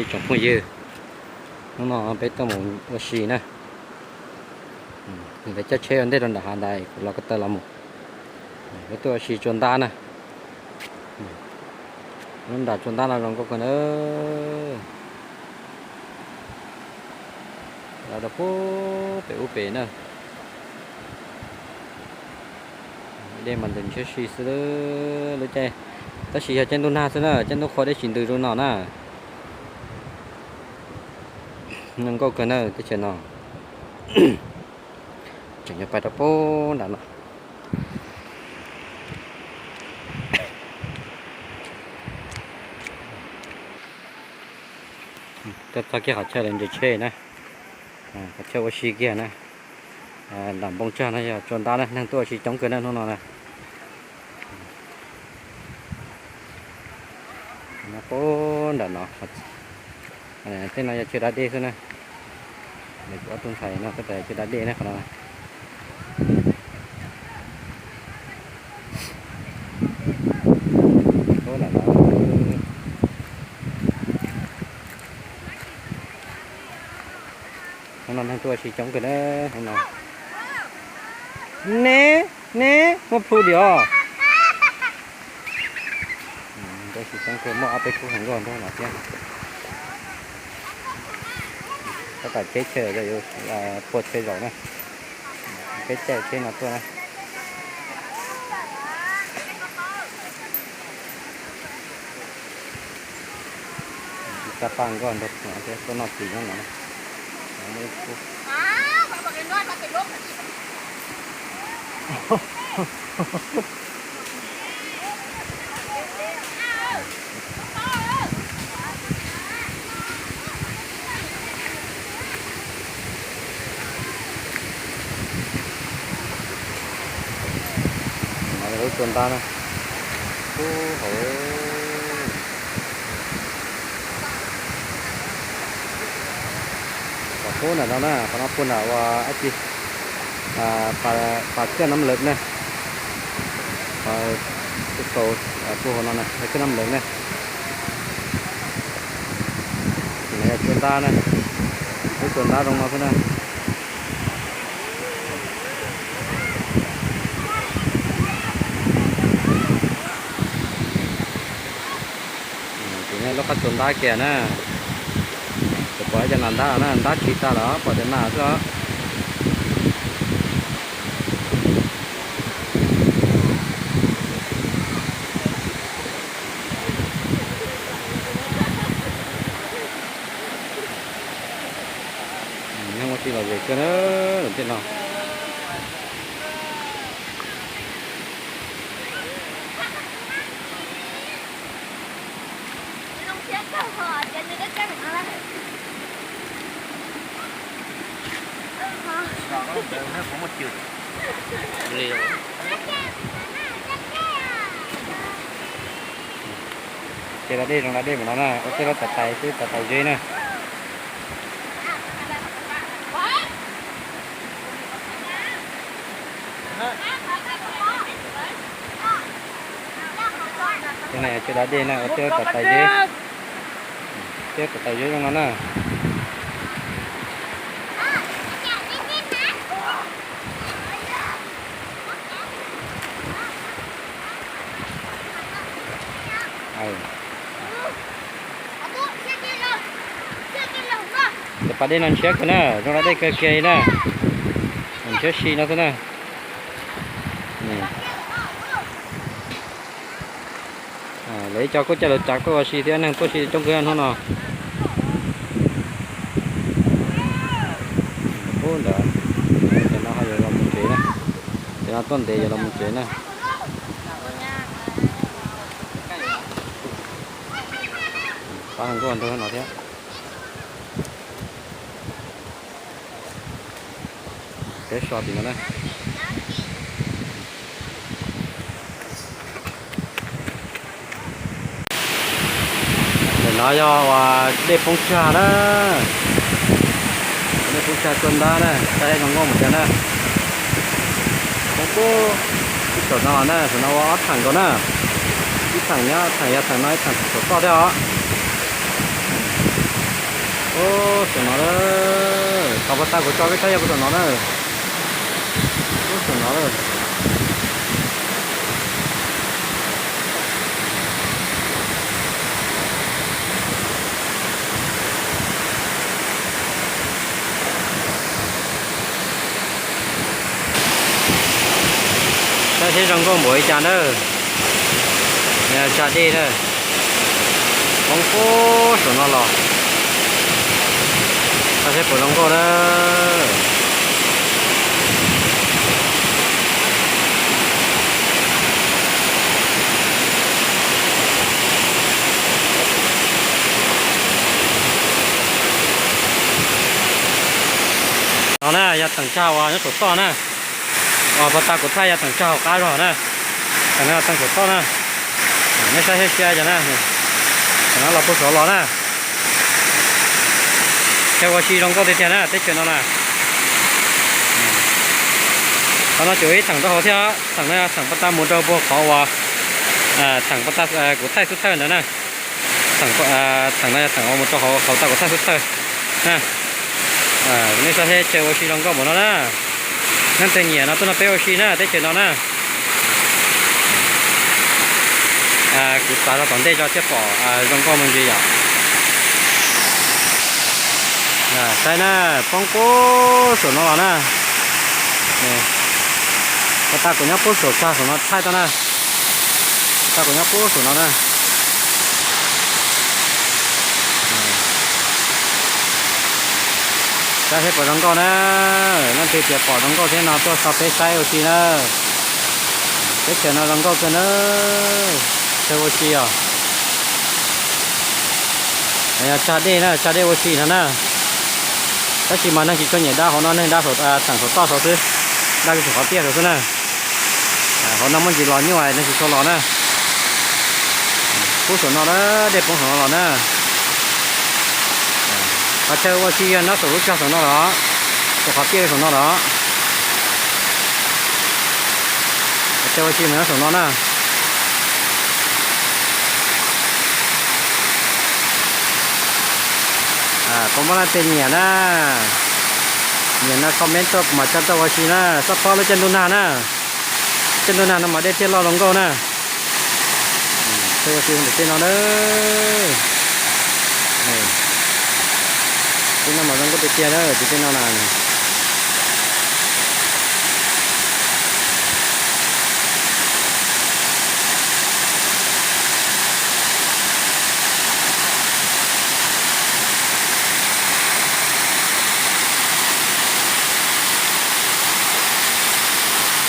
Tsoom phooj ywg, hnub no peb tuaj mus ua si na. Lawv coj tsheb ua ntej rau nram hav ntawd, kuv los ko taw los mus. Peb tuaj ua si tsua ntab na. Lub nram tsua ntab no zoo nkauj kawg na. Los rau pem ub pem na. Dej mas ntws ntshiab si xwb lub caij, tab sis yog caij ntuj nag xwb na, caij ntuj qhua dej tsis ntws zoo no na. Zoo nkauj kawg na teb chaws no. Tseem yuav pais rau pem nram no. Tuaj txog kiag qhov chaw lawv nres tsheb na, qhov chaw ua si kiag na. Nram npoo tsag no yog tsua ntab na, neeg tuaj ua si coob kawg na hnub no na. Pem nram no, tej no yog chaw da dej xwb na. Kuv ob tug ntxhais no tab tom chaw da dej na qhov no. Hnub no neeg tuaj ua si coob kawg na hnub no. Neb, neb muaj plhu diam os. Tuaj ua si coob kawg, muaj ob peb khub hluas nkauj nrog no thiab. Tab tom tsheb chaw, yuav pua tsheb zaum na. Peb caij tsheb no tuaj na. Ib rab paj nkoj nrog tuaj noj txiv nyob no. No lub tsua ntab na. Ub, hauv, tom qub nram no na, qhov no puag nram uas dab tsi, Pas Caj Nab Lawm na. Qhov kaus puag hauv no na, Pas Caj Nab Lawm na. Tus no yog tsua ntab na, lub tsua ntab zoo no xwb na. Tus no lub qab tsua ntab kiag na. Tsis pom ib cov nas ntab na, ntab tsiv tas lawm, pom cov nas xwb os. Neeg ua si lom zem kawg na, tej no. Ces da dej zoo da dej mas no na, ua tej lub tais tais xwb, tais tais zeb na. Tej no yog chaw da dej na, ua tej lub tais tais zeb, tej lub tais tais zeb zoo no na. Cov pas dej no ntshiab kawg na, zoo da dej kawg kiag li na. Ntshiab si no xwb na. Lawv ib co kuj caij lawv tsav tuaj ua si thiab, neeg tuaj si coob kawg hnub no. Ub ntawd, cov no ho yuav los mus tsev na, cov no tuaj ntev yuav los mus tsev na. Pab hluas nkauj nrog no thiab. Peb so tim no na. Ntawm no yog uas dej poob tsag na, dej poob tsag tsua ntab na, saib zoo nkauj mus tiag na. Poob pub ib saum no na, saum no ua ob theem nkaus na, ib theem nyob theem yog theem no, ib theem saum toj thiab os. Saum no, qhov pas tas kuv tso peb saib yog puag saum no na. Puag saum no. Saib seb zoo nkauj npaum li cas na. Tsag dej na, poob puag saum no los. Saib seb puas zoo nkauj na. No na yog teem tsag uas nyob saum toj na. Uas pas tas kuv thaij yog teem tsag hauv qab zog na. Teem no teem saum toj na. Nej saib saib sia cov na. Teem no los puag saud los na. Chaw ua si zoo nkauj tiag tiag na teb chaws no na. Qhov no tseem ib theem rau hauv thiab, theem no yog theem pas tas mus rau puag qhov uas, theem pas tas kuv thaij xub thawj ntawd na. Theem no yog theem uas mus rau hauv pas tas kuv thaij xub thawj na. Nej saib seb chaw ua si zoo nkauj npaum no na. Leej twg nyiam no tuaj nrog peb ua si na teb chaws no na. Kuv txav rau tom ntej tso thiaj pom zoo nkauj me ntsis yom. Saib na, poob puag saum no los na. Pas tas kuv nyob puag saum tsag saum no thaij tau na. Pas tas kuv nyob puag saum no na. Saib seb puas zoo nkauj na. Leej twg tias pom zoo nkauj thiab no tuaj so peb saib ua si na. Teb chaws no zoo nkauj kawg na. Chaw ua si os. Yog tsag dej na, tsag dej ua si no na. Tab sis mas neeg tsis tshua nyiam da hauv no, neeg da teem saum toj saud xwb, da kiag saum qhov tiaj saud xwb na. Hauv no muaj ntsis los nyuaj neeg tsis tshua los na. Puag saum no na, dej poob saum no los na. Qhov chaw ua si yog nyob saum lub tsag saum no los, saum qhov tiaj saum no los. Qhov chaw ua si mas nyob saum no na. Koj muab leej twg nyiam na, nyiam no comment tuaj kuv mam coj tuaj ua si na, txhob poob lub caij ntuj nag na. Caij ntuj nag no mas dej thiaj loj zoo nkauj na. Chaw ua si ntawm tej no na. Tej no mas zoo nkauj tiag tiag na, tus tej no na.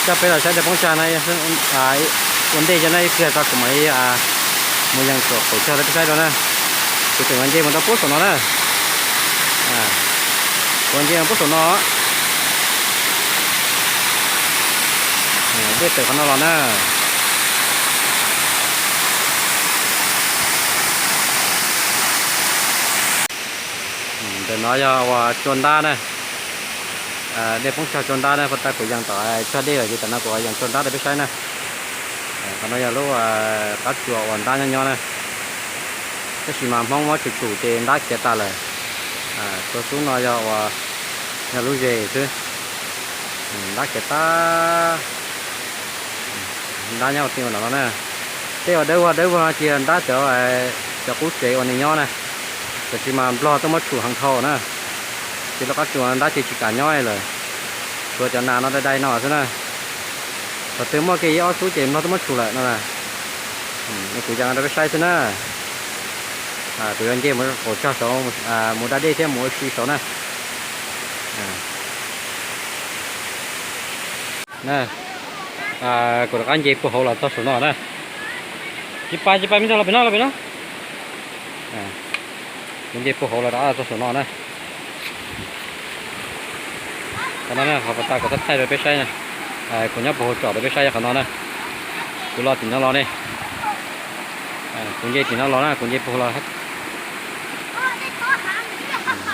Coj peb los saib dej poob tsag no, ua ntej cov no ib pliag tso kuv mam li mus yees qaum tsag rau peb saib rau na. Kuv tseem ua nce mus rau puag saum no na. Kuv ua nce mus puag saum no. Dej tawm qhov no los na. Ntawm no yog uas tsua ntab na. Dej poob tsag tsua ntab na, pas tas kuv yees tom tsag dej lawm ces tam no kuv yees tsua ntab rau peb saib na. Qhov no yog lub qab tsuas uas ntab nyob nyob na. Tab sis mas Hmoob muab tshum tshum ces ntab khiav tas lawm. Tsua xub no yog uas yog lub zes xwb. Ntab khiav tas. Ntab nyob ua ti ua no no na. Tej uas dawb vog dawb vog no ces ntab cov, cov qub tsev uas nws nyob na. Tab sis mas Nplog tuaj muab tshum heev dhau na. Ces lub qab tsuas ntab ces tsis kam nyob lawm. Tshuav cov nas no dai dai no xwb na. Thaum twg muaj kiag ib ob xub ces Nplog tuaj muab tshum lawm no. Kuv yees rau peb saib xwb na. Kuv yuav nce mus qaum tsag saud, mus da dej thiab mus ua si saud na. Kuv rov qab nce puag hauv los txog saum no na. Tsis pais tsis pais, me ntxhais los pem no los pem no. Kuv nce puag hauv los rov qab txog saum no na. Qhov no na, qhov pas tas kuv thaij rau peb saib na. Kuv nyob puag hauv tsom rau peb saib qhov no na. Kuv los tim no los ne. Kuv nce tim no los na, kuv nce puag los.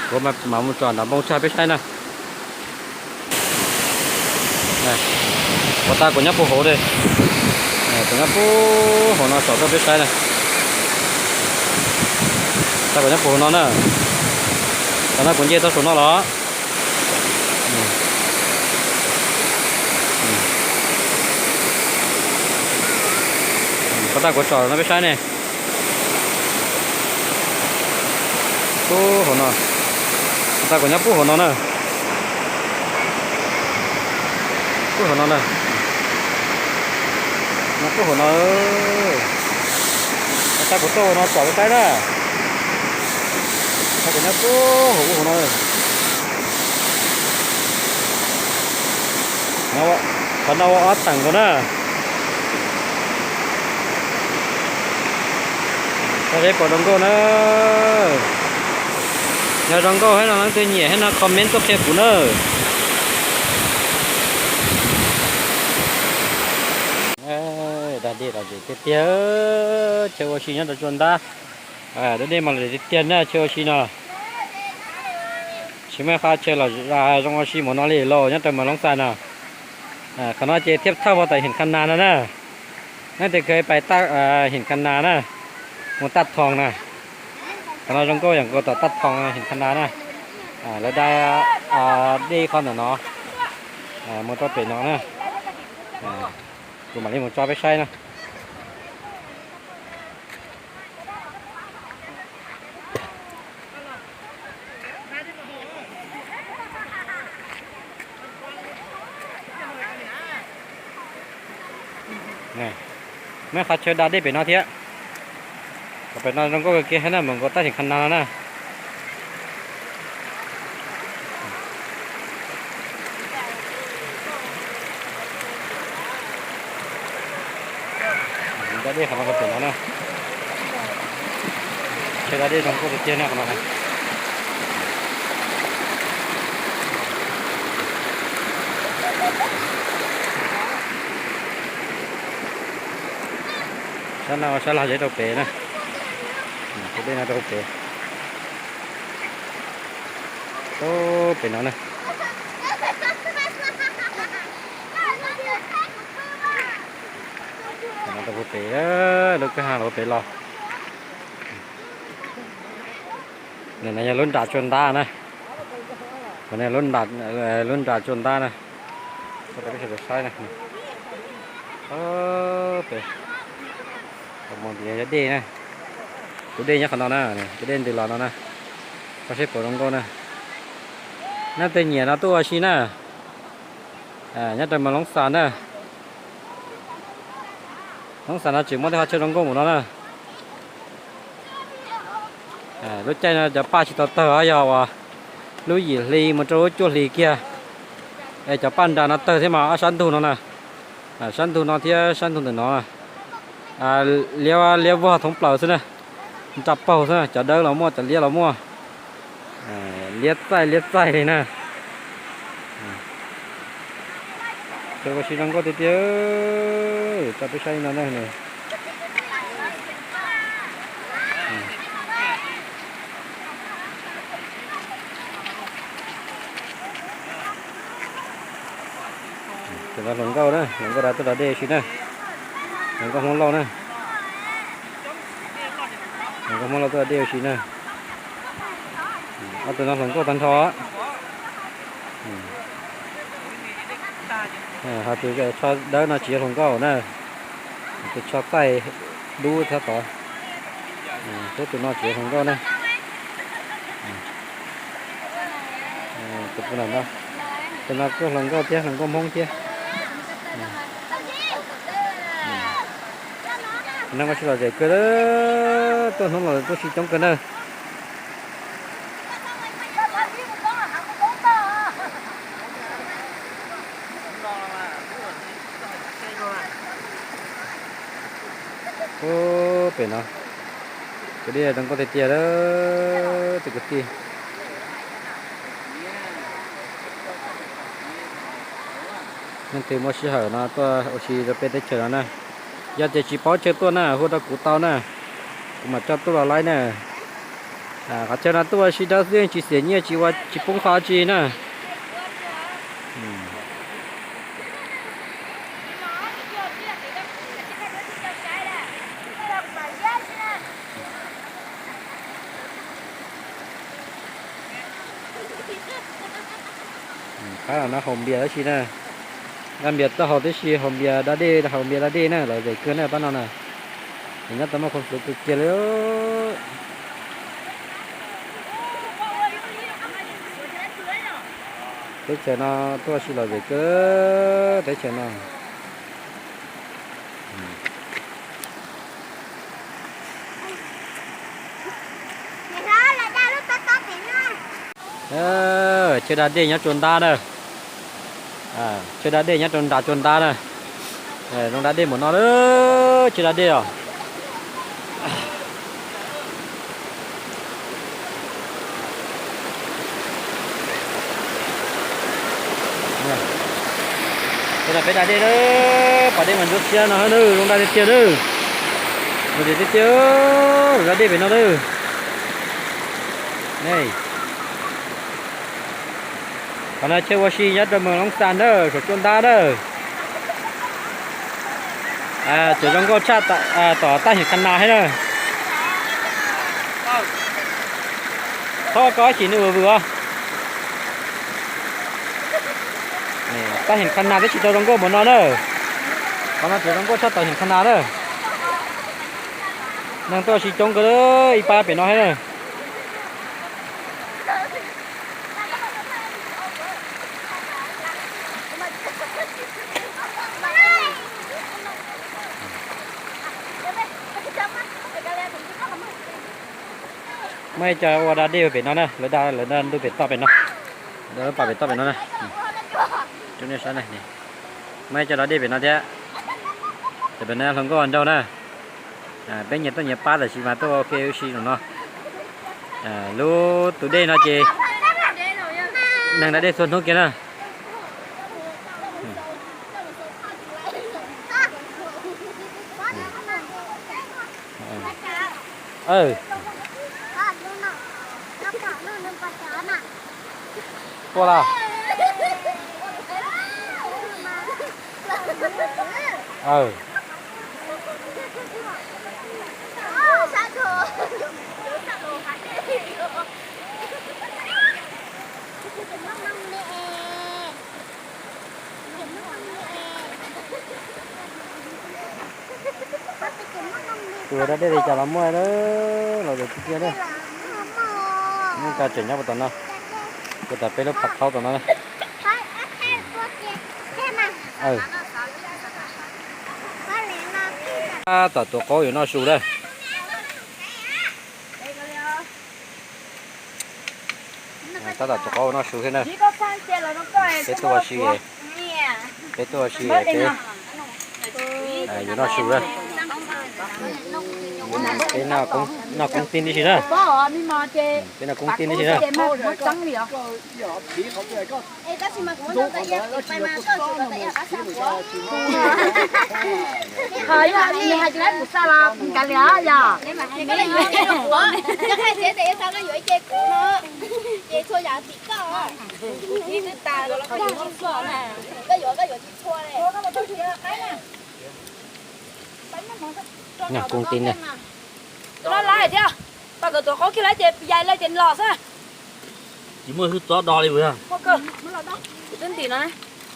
Kuv mam mus tsom nram npoo tsag peb saib na. Pas tas kuv nyob puag hauv, kuv nyob puag hauv no tsom rau peb saib na. Pas tas kuv nyob puag hauv no na. Qhov no kuv nce tau saum no los. Qhov tag kuv tsom no peb saib ne. Pub hauv no. Qhov tag kuv nyob pub hauv no na. Pub hauv no na. Nyob pub hauv no. Qhov tag kuv tuaj hauv no tsom peb saib na. Qhov tag kuv nyob pub hauv ub hauv no. Qhov no ua ob teem nkaus na. Tau seb puas zoo nkauj na. Yog zoo nkauj thiab no leej twg nyiam thiab no comment tuaj qhia kuv na. Dag dej los zem tiag tiag, chaw ua si nyob rau tsua ntab. Dab dej mas los zem tiag tiag na, chaw ua si no. Tsis muaj qhov chaw los zoo ua si mus no li lauj, nyob rau Mas Loob Xas no. Qhov no ces thiaj thauj puag tom Him Khas Nas no na. Leej twg kheev pais Him Khas Nas na, mus Taj Thoo na. Qhov no zoo nkauj yam nkaus tom Taj Thoo Him Khas Nas na. Lawv da dej qhov ntawm no mus rau pem no na. Kuv mam li mus tso peb saib na. Muaj qhov chaw da dej pem no thiab. Qhov pem no zoo nkauj kawg kiag thiab na, mus nkaus tab Him Khas Nas no na. Da dej qhov no pem no na. Chaw da dej zoo nkauj tiag tiag na qhov no. Sab no ua sab log zeb rau pem na. Tus dej no rau pem. Pem no na. Rau pem, lub kwj ha rau pem los. Nim no yog lub nram tsua ntab na. Lub nram tsua ntab na. Saib na. Pem mus ntawm yog dej na. Tus dej nyob qhov no na, tus dej ntws los no na. Koj saib puas zoo nkauj na. Leej twg nyiam no tuaj ua si na. Nyob rau Mas Loob Xas na. Loob Xas no tseem muaj tej qhov chaw zoo nkauj mus no na. Lub caij no cov paj tsis tau tawg, yog uas lub yim hli mus rau lub cuaj hli kiag, es cov paj nra no tawg thiab mas ob sab ntug no na. Sab ntug no thiab sab ntug ntawm no. Liab, liab vog thoob plaws xwb na. Nra paug xwb na, cov dawb los muaj, cov liab los muaj. Liab txaij liab txaij li na. Chaw ua si zoo nkauj tiag tiag, tso peb saib no na. Tus no hluas nkauj na, hluas nkauj tuaj da dej ua si na. Hluas nkauj Hmoob Lauj na. Hluas nkauj Hmoob Lauj tuaj da dej ua si na. Ob tug no hluas nkauj tag nrho. Ho tus tsho dawb no tsis yog hluas nkauj na. Tus tsho txaij dub thiab tod. Pub tus no tsis yog hluas nkauj na. Tus no, tus no kuj hluas nkauj thiab, hluas nkauj Hmoob thiab. Neeg ua si lom zem kawg, tuaj hnub los tuaj si coob kawg na. Ub, pem no, kwv dej zoo nkauj tiag tiag, tus kwv tij. Leej twg muaj sij hawm no tuaj ua si rau peb teb chaws no na. Yog tias tsis paub chaw tuaj na, hu rau kuv tau na, kuv mam coj tuaj los laib na. Qhov chaw no tuaj ua si rau xwb, tsis xiam nyiaj, tsis ua, tsis poob qhov tsi na. Qab no haus npias tab sis na, da npias tau haus tib si, haus npias da dej, haus npias da dej na, lom zem kawg na pab no na. Nyob tau muaj khuv xim kawg kiag li. Teb chaws no tuaj ua si lom zem kawg teb chaws no. Chaw da dej nyob rau nrad na. Chaw da dej nyob rau nrad, rau nrad na. Zoo da dej npaum no lawm, chaw da dej os. Peb no peb da dej na, pas dej mas ntsuab xiab no na, zoo da tiag tiag na. Zoo tiag tiag, da dej pem no na. Qhov no chaw ua si nyob rau moos Loob Xas na, saum cua ntab na. Cov zoo nkauj tshaj tom Taj Hiam Khas Nas thiab na. Txhob koj ib chim nws vwm vwm os. Taj Hiam Khas Nas twb tsis tau zoo nkauj npaum no na. Qhov no tseem zoo nkauj tshaj tom Hiam Khas Nas na. Neeg tuaj ua si coob kawg ib pab pem no thiab na. Muaj ib co ua da dej pem no na, lawv da, lawv da ntuj pem toj pem no. Da lub pas pem toj pem no na. Rau nej saib na. Muaj ib co da dej pem no thiab. Ces pem no hluas nkauj nraug na. Peb nyias tuaj nyias pab tab sis mas tuaj ua ke ua si no. Lub tus dej no ces neeg da dej txhua hnub kiag na. Ua las. Tus da dej li cas los muaj, los zem tiag tiag li. Nyob tseem nyob puag tom no, puag tom peb lub phav thaub tom no. Tab tom tuav qaub yuav noj su lawm. Tab tom tuav qaub noj su thiab na. Peb tuaj ua si, peb tuaj ua si peb yuav noj su lawm. Peb noj koob tij tib si na. Peb noj koob tij tib si na. Noj koob tij na. Tus no laiv thiab, tau kawm tuav qaub kiag lawm ces yais lawm ces los xwb. Tsis muaj hwj txob do li. Twb ntim no,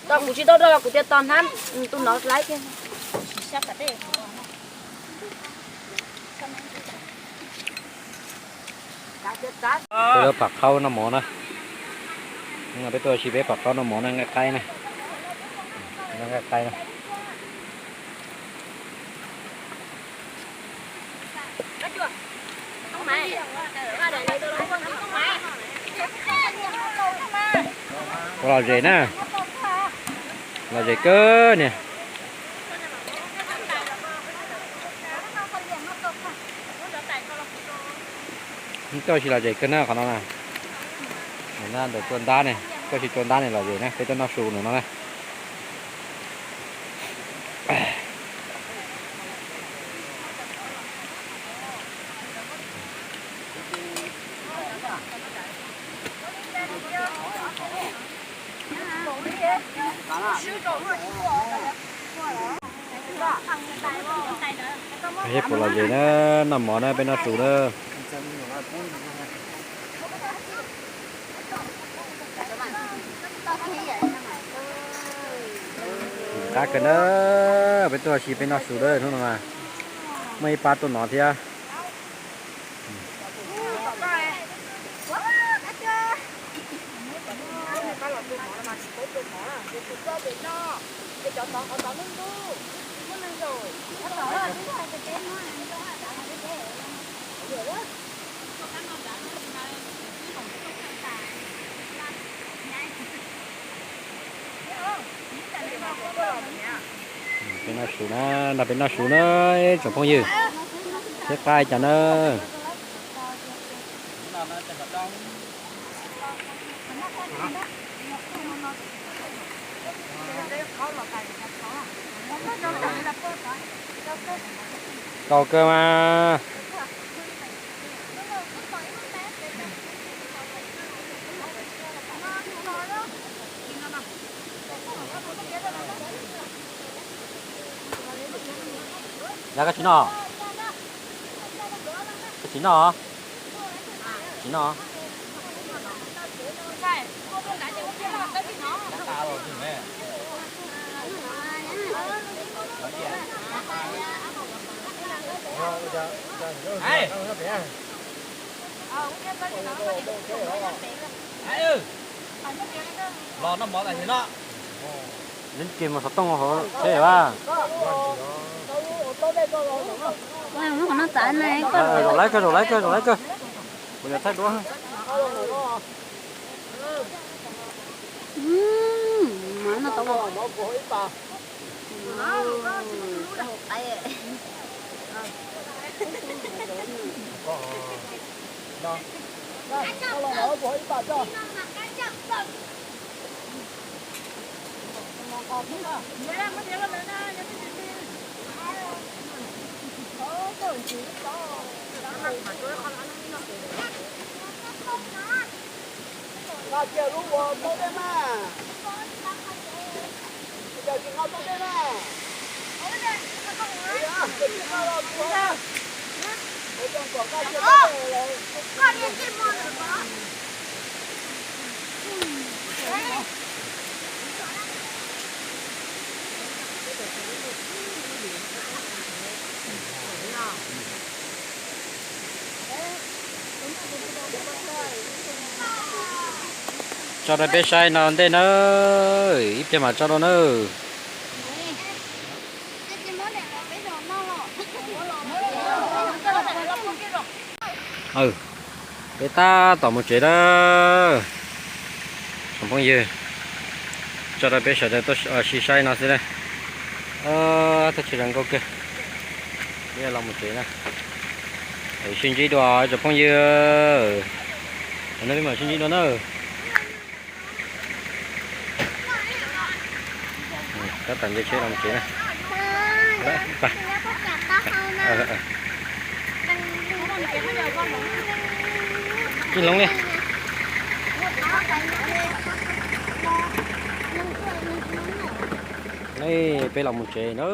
tau kuv tsis tau do los kuv tias tos hnab tus no laiv kiag. Peb lub pam qhaub noj mov na. Peb tuaj ua si peb pam qhaub noj mov na, nqaij qaib na. Nqaij qaib na. Ua lom zem na. Lom zem kawg niag. Tuaj ua si lom zem kawg na qhov no na. Ntawm cua ntab ne, tuaj ua si cua ntab ne lom zem na, peb tuaj noj su no na. Peb puas lom zem na, noj mov na, peb noj su na. Qab kawg na, peb tuaj ua si peb noj su lawm hnub no mas muaj ib pab tuaj nov thiab. Peb noj su na, nrog peb noj su na, tsoom phooj ywg, thiab qab cas na. Tau kawg mas. Yog koj tsis noj? Koj tsis noj? Tsis noj. Los noj mov tam sim no. Neb cia mus xov tooj hauv tsheb a. Zaum laib kawg, zaum laib kawg, zaum laib kawg. Kuv yuav thaij duab. Nqa kiag lub ua tau dej mas. Ua cas tsis nqa tau dej na? Ua cas kom nqa kiag tau dej los? Tso rau peb saib no ntej nawb, ib pliag mam tso rau nawb. Peb tab tom mus tsev lawm. Tsoom phooj ywg, tso rau peb sawv daws tuaj ua si saib no xwb na. Teb chaws zoo nkauj kawg. Peb los mus tsev na. Sib ntsib dua tsoom phooj ywg. Thaum no peb mam sib ntsib dua na. Tab tom nce tsheb los mus tsev na. Tsis hloov li. Peb los mus tsev na.